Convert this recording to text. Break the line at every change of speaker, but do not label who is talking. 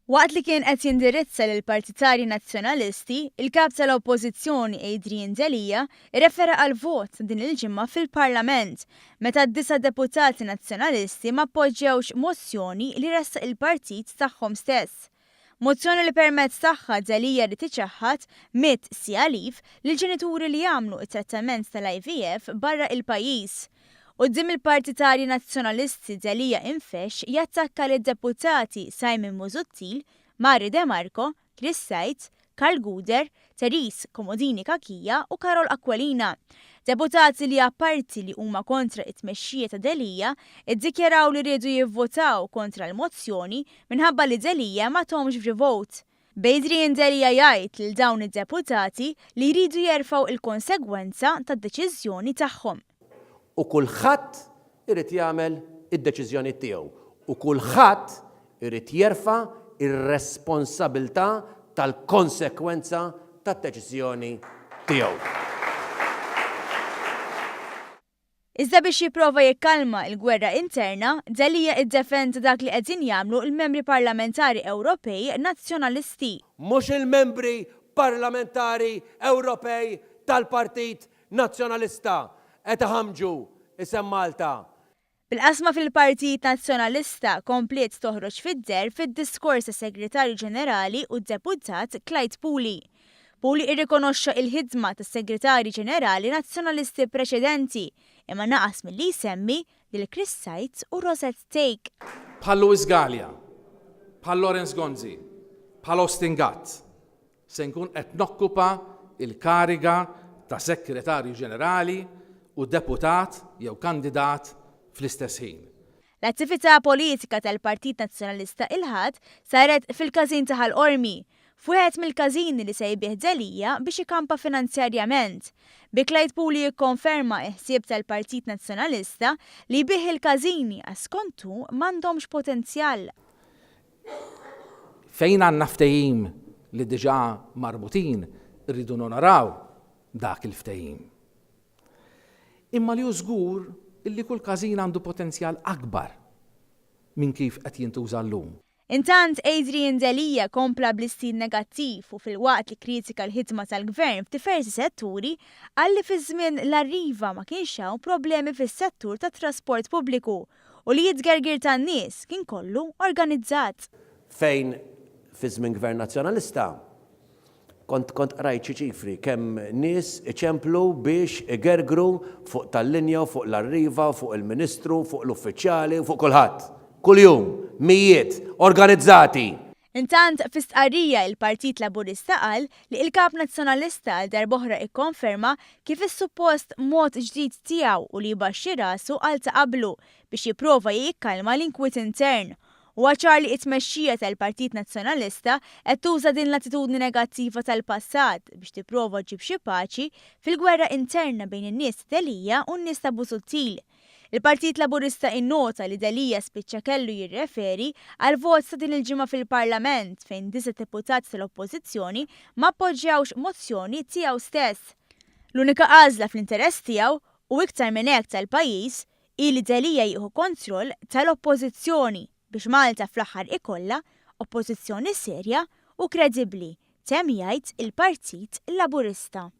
Waqt li kien qed jindirizza lill-partitarji Nazzjonalisti, il-Kap tal-Oppożizzjoni Adrian Delia rrefera għall-vot ta' din il-ġimgħa fil-Parlament, meta disa' deputati Nazzjonalisti ma appoġġjawx mozzjoni li ressaq il-partit tagħhom stess. Mozzjoni li permezz tagħha Delia ried iċaħħad mitt siegħa leave lill-ġenituri li jagħmlu t-trattament tal-IVF barra il-pajjiż. Quddiem il-partitarji Nazzjonalisti Delia infexx jattakka lid-deputati Simon Busuttil, Mario De Marco, Chris Said, Karl Gouder, Therese Comodini Cachia u Karol Aquilina. Deputati li apparti li huma kontra it-tmexxija ta' Delia, iddikjaraw li riedu jivvotaw kontra l-mozzjoni minħabba li Delia ma tahomx vote. B'Adrian Delia jgħid lil dawn id-deputati li jridu jerfgħu il-konsegwenza tad-deċiżjoni tagħhom.
U kulħadd irid jagħmel id-deċiżjoni tiegħu u kulħadd irid jerfa' r-responsabilità tal-konsekwenza tad-deċiżjoni tiegħu.
Iżda biex jipprova jikkalma l-gwerra interna, Delia iddefenda dak li qegħdin jagħmlu l-membri parlamentari Ewropej Nazzjonalisti.
Mhux il-membri parlamentari Ewropej tal-Partit Nazzjonalista qed iħammġu isem Malta.
Bil-qasma fil-Partit Nazzjonalista kompliet toħroġ fid-deher fid-diskors tas-Segretarju Ġenerali u d-Deputat Clyde Puli. Puli irrikonoxxa il-ħidma tas-Segretarji Ġenerali Nazzjonalisti preċedenti imma naqas milli jsemmi lil Chris Said u Rosette Thake.
Bħal Louis Galea, bħal Lawrence Gonzi, bħal Austin Gatt, Se nkun qed nokkupa l-kariga ta' Segretarju Ġenerali u deputat jew kandidat fl-istess ħin.
L-attività politika tal-Partit Nazzjonalista il-Ħadd saret fil-Każin ta' Ħal Qormi, f'wieħed mill-każini li se jbigħ Delia biex ikampa finanzjarjament. Bi Clyde Puli jikkonferma il-ħsieb tal-Partit Nazzjonalista li jbigħ il-każini għax skont hu m'għandhomx potenzjal.
Fejn għandna ftehim li diġà marbutin, irridu nonoraw dak il-ftehim. Imma li hu żgur illi kull każin għandu potenzjal akbar minn kif qed jintuża llum.
Intant, Adrian Delia kompla bl-istil negattiv u filwaqt li kkritika l-ħidma tal-Gvern f'diversi setturi, qal li fi żmien l-Arriva ma kienx hawn problemi fis-settur tat-trasport pubbliku U li t-tgergir tan-nies kien kollu organizzat.
Fejn fi żmien Gvern Nazzjonalista kont kont qrajt xi ċifri kemm nies iċemplu biex igergru fuq tal-linja u fuq l-Arriva u fuq il-Ministru u fuq l-uffiċjali u fuq kulħadd. Kuljum, mijiet, organizzati!
Intant, fi stqarrija il-Partit Laburista qal li il-Kap Nazzjonalista għal darb'oħra ikkonferma kif is-suppost mod ġdid tiegħu u li jbaxxi rasu għal ta' qablu biex jipprova jikkalma l-inkwiet intern. Huwa ċar li t-tmexxija tal-Partit Nazzjonalista qed tuża din l-attitudni negattiva tal-passat biex tipprova ġġib xi paċi fil-gwerra interna bejn in-nies ta' Delia u n-nies ta' Busuttil. Il-Partit Laburista innota li Delia spiċċa kellu jirreferi għall-vot ta' din il-ġimgħa fil-Parlament fejn disa' deputati tal-Oppożizzjoni ma appoġġjawx mozzjoni tiegħu stess. L-unika għażla fl-interess tiegħu, u iktar minn hekk tal-pajjiż, hi li Delia jieħu kontroll tal-Oppożizzjoni biex Malta fl-aħħar ikollha Oppożizzjoni serja u kredibbli, temm jgħid il-Partit Laburista.